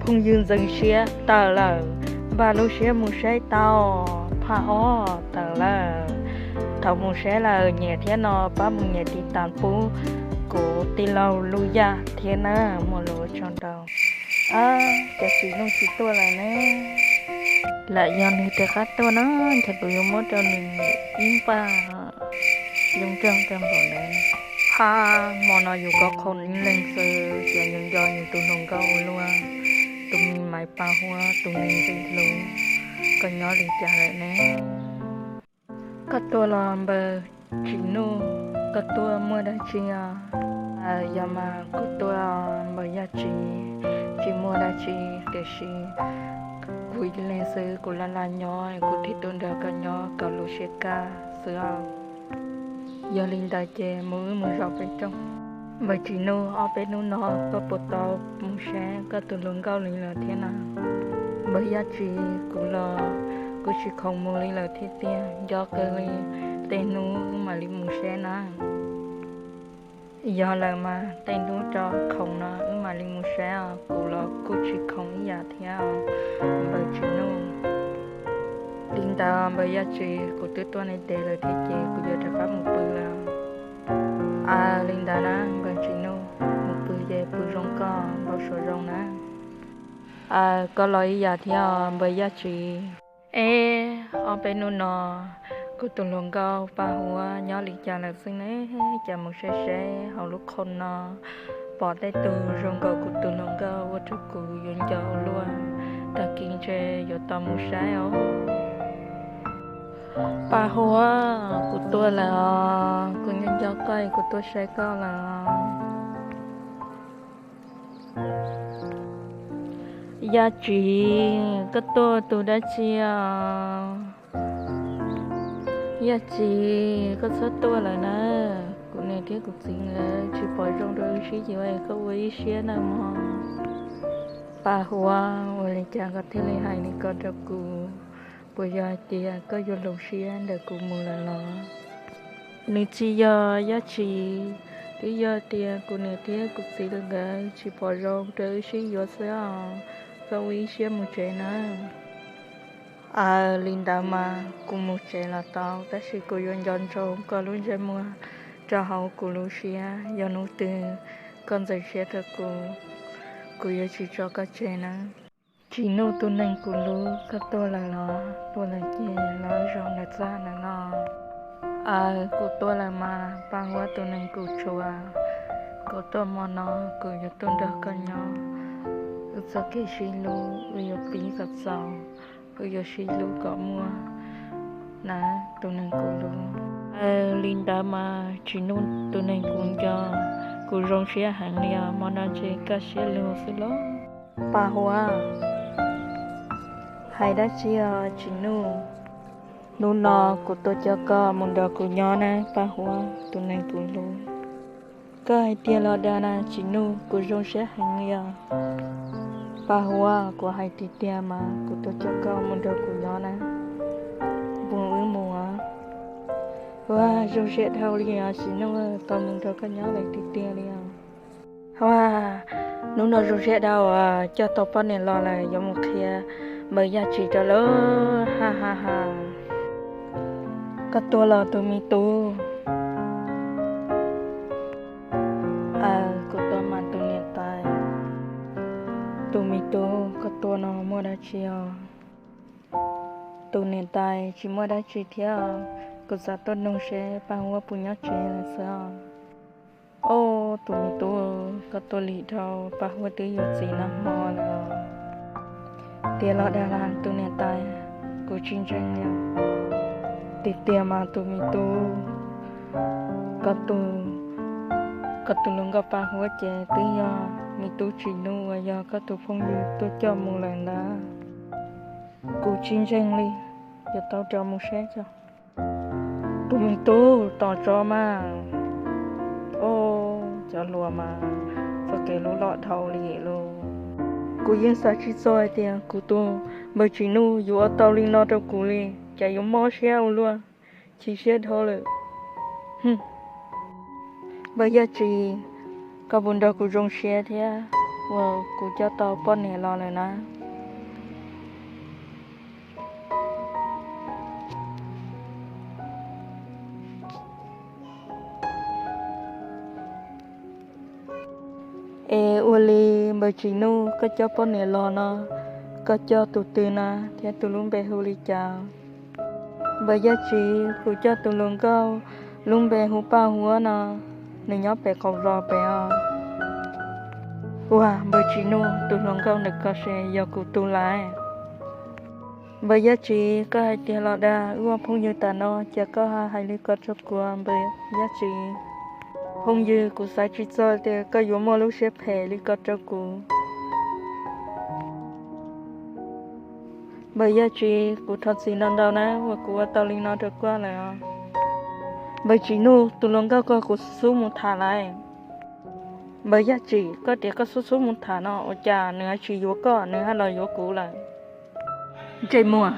Phooj ywg ntxeev siab tawm lawm, npaj lub siab mus saib tau phaj ob tawm lawm. Thaum mus saib lawm nyiam thiab no pab mus nias tiv tas pub kuv tij laug Lub Yaj thiab na, muaj lus ua tsaug ntau. Ab, cas Tsim Nuj tsis tuaj lawm ne? Lam yog nws rov qab tuaj na, ces kuv yuav muab rau nws ib npaj zoo nraug rau npaum ntawd. Hab, hmo no yus kov qhoom ib leeg xwb ces yus nco yus tus hluas nkauj ua luaj, tus me Maiv Paj Huab, tus neeg ntxim hlub, koj nyob li cas lawm ne? Koj tuaj los npawg Tsim Nuj, koj tuaj muaj dab tsi os? Yog mas kuv tuaj npawg Yaj Tsim, tsis muaj dab tsi, tiam sis kuv ib leeg xwb, kuv laj laj nyob, kuv thiaj tuaj nrog koj nyob kom lub siab kaj xwb os. Yog li ntawd ces mus wb mus zaum pem rooj. Npawg Tsim Nuj, ob peb hnub no koj puas tau mus saib koj tus hluas nkauj li lawm thiab na? Npawg Yaj Tsim, kuv los kuv tsis khoom mus li lawm thiab tiag, nco kawg li, tej hnub wb mam li mus saib na. Yog lawm mas tej hnub rau khoom no wb mam li mus saib os, kuv los kuj tsis khoom ib yam thiab os npawg Tsim Nuj. Li ntawd npawg Yaj Tsim, kuv twb tuaj ntev ntev lawm thiab ces kuv yuav rov qab mus pw lawm. Aws, li ntawd na npawg Tsim Nuj, mus pw ces pw zoo koj npau suav zoo na. Aws, koj los ib yam thiab os npawg Yaj Tsim. Eb, ob peb hnub no kuv tus hluas nkauj Paj Huab nyob li cas lawm xwb ne? Cas mus saib saib hauv lub qhov no pom tej tug zoo nkaus kuv tus hluas nkauj ua rau kuv yuav nco ua luaj. Tag kis ntshe yuav tau mus saib os. Paj Huab, kuv tuaj lawm os, kuv nco nco koj es kuv tuaj saib koj lawm os. Yaj Tsim, koj tuaj tus dab tsi os? Yaj Tsim, koj txhob tuaj lawm na. Kuv niam thiab kuv txiv nkawd tsis pom zoo rau wb sib yuav es koj ua ib siab nawb mog. Paj Huab, ua li cas koj thiaj li hais li ko rau kuv? Puas yog hais tias koj yuav hloov siab ntawm kuv mus lawm los? Nws tsis yog Yaj Tsim, twb yog tias kuv niam thiab kuv txiv nkawd tsis pom zoo rau wb sib yuav xwb os. Koj ua ib siab mus tsev nawb. Aws, li ntawd mas kuv mus tsev los tau, tab sis kuv yuav nco ntsoov koj lub ntsej muag rau hauv kuv lub siab. Yog hnub twg koj ntxeev siab rau kuv, kuv yuav tsis tso koj tseg nawb. Tsim Nuj tus neeg kuv hlub, koj tuaj lawm los? Tuaj lawm ces los zaum ntawm txaj ntawm no. Aws, kuv tuaj lawm mas Paj Huab tus neeg kuv tshua. Kuv tuaj hmo no kuv yuav tuaj nrog koj nyob. Wb txoj kev sib hlub wb yuav pib kom txaus, wb yuav sib hlub kom muaj na tus neeg kuv hlub. Aws, li ntawd mas Tsim Nuj tus neeg kuv nco, kuv zoo siab heev li os, hmo no ntshe kaj siab lug xwb los. Paj Huab, hais dab tsi os Tsim Nuj? Hnub no kuv tuaj coj koj mus nrog kuv nyob na Paj Huab tus neeg kuv hlub. Koj hais tiag los dag na Tsim Nuj? Kuv zoo siab heev li os. Paj Huab, kuv hais tiag tiag mas kuv tuaj coj koj mus nrog kuv nyob na. Mus wb mus os. Ua zoo siab dhau li os Tsim Nuj, tau mus nrog koj nyob lawm tiag tiag li os. Ua, hnub no zoo siab dhau os, coj tau poj niam los lawm, yuav mus qhia npawg Yaj Tsim rau lawm, ha ha ha. Koj tuaj los tus me tub? Aws, kuv tuaj mas tus niam tais. Tus me tub, koj tuaj no muaj dab tsi os? Tus niam tais, tsis muaj dab tsi thiab os, kuv xav tuaj nug seb Paj Huab puas nyob tsev lawm xwb os. Os, tus me tub, koj tuaj lig dhau, Paj Huab twb yuav txiv nag hmo lawm. Tiag los dag los tus niam tais? Kuv tsis ntseeg li. Tiag tiag mas tus me tub, koj tus, koj tus hluas nkauj Paj Huab ces twb yog me tub Tsim Nuj uas yog koj tus phooj ywg tuaj coj mus lawm ntag. Kuv tsis ntseeg li, yuav tau rov mus saib tso. Tus me tub, tos tso mas. Os, cov hluas mas txoj kev hlub loj dhau li lauj. Kuv yeej xav tsis txog hais tias kuv tus npawg Tsim Nuj yuav ua tau li no rau kuv li, cas yuav mob siab ua luaj, chim siab dhau lawm. Npawg Yaj Tsim, koj puas nrog kuv zoo siab thiab? Uas kuv coj tau poj niam los lawm na. Es ua li npawg Tsim Nuj, koj coj poj niam los no, koj coj tus twg na, thiab tus lub npe hu li cas? Npawg Yaj Tsiv, kuv coj tus hluas nkauj lub npe hu Paj Huab no, nws nyob pem qaum zos pem os. Ua npawg Tsim Nuj, tus hluas nkauj ntawm ko ces yog kuv tus lawm. Npawg Yaj Tsiv, koj hais tiag los dag? Wb ua phooj ywg tas no ces koj hais li ko rau kuv, npawg Yaj Tsiv. Phooj ywg, kuv xav tsis txog tias koj yuav muaj lub siab phem li ko rau kuv. Npawg Yaj Tsiv, kuv thov txim ntau ntau na uas kuv ua tau li no rau koj lawm os. Npawg Tsim Nuj, tus hluas nkauj ko kuv xub mus tham lawm. Npawg Yaj Tsiv, koj tias koj xub xub mus tham no ua cas nws ho tsis yuav koj, nws ho los yuav kuv lawm? Ntsej muag,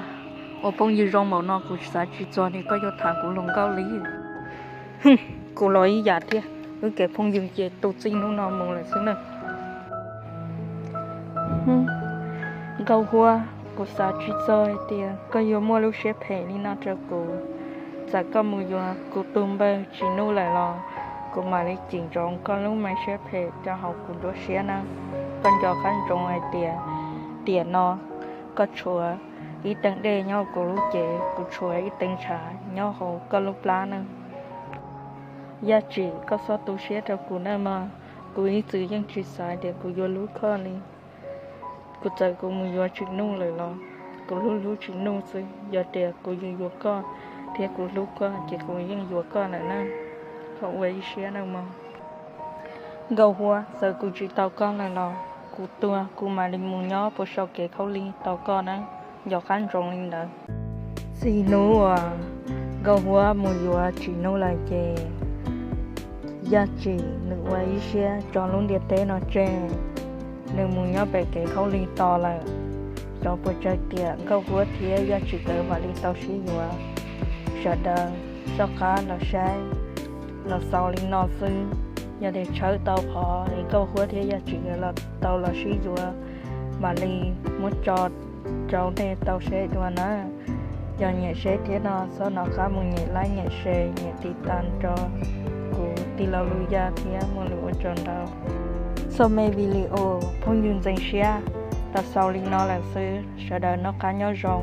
ua phooj ywg zoo npaum no kuv xav tsis txog tias koj yuav tham kuv hluas nkauj li. Kuv los ib yam thiab, wb kev phooj ywg ces tu txij hnub no mus lawm xwb na. Nkauj Huab, kuv xav tsis txog hais tias koj yuav muaj lub siab phem li no rau kuv. Txawm koj mus yuav kuv tus npawg Tsim Nuj lawm los kuv mam li cim ntsoov koj lub me siab phem rau hauv kuv nruab siab nawb. Koj nco qab ntsoov hais tias tiam no koj tshuav ib teev dej nyob hauv kuv lub cev, kuv tshuav ib teev ntshav nyob hauv koj lub plab nawb. Yaj Tsim, koj txhob tu siab rau kuv nawb mog. Kuv ib txwm yeej tsis xav tias kuv yuav hlub koj li. Kuv txawm kuv mus yuav Tsim Nuj lawm los kuv hlub hlub Tsim Nuj xwb. Yog tias kuv yuav yuav koj thiab kuv hlub koj ces kuv yeej yuav koj lawm na. Koj ua ib siab nawb mog. Nkauj Huab, txawm kuv tsis tau koj lawm los kuv tuag kuv mam li mus nyob puag saum kev khaub lig tos koj na. Nco qab ntsoov li ntawd. Txij hnub uas Nkauj Huab mus yuav Tsim Nuj lawm ces Yaj Tsim nws ua ib siab tso lub ntiaj teb no tseg, nws mus nyob pem kev khaub lig tos lawm. Xyov puas tsawg tiam Nkauj Huab thiab Yaj Tsim nkawd mam li tau sib yuav. Sawv daws soj qab los saib los xaus li no xwb. Yog tias tshawb tau qhov es Nkauj Huab thiab Yaj Tsim nkawd los tau los sib yuav, mam li muab tso rau nej tau saib dua na. Yog nyiam saib thiab no txhob nco qab mus nyem like, nyem share, nyem tiv tas rau kuv tij laug Lub Yaj thiab muaj lus ua tsaug ntau. Txoj me video phooj ywg ntxeev siab tau xaus li no lawm xwb. Sawv daws noj qab nyob zoo,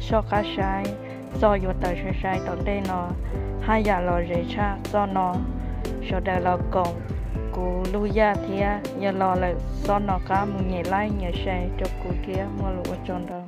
soj qab saib txoj yuav tawm sai sai tom ntej no haj yam lom zem tshaj txoj no. Sawv daws los koom kuv Lub Yaj thiab, yog los lawm txhob nco qab mus nyem like nyem share rau kuv thiab, muaj lus ua tsaug ntau.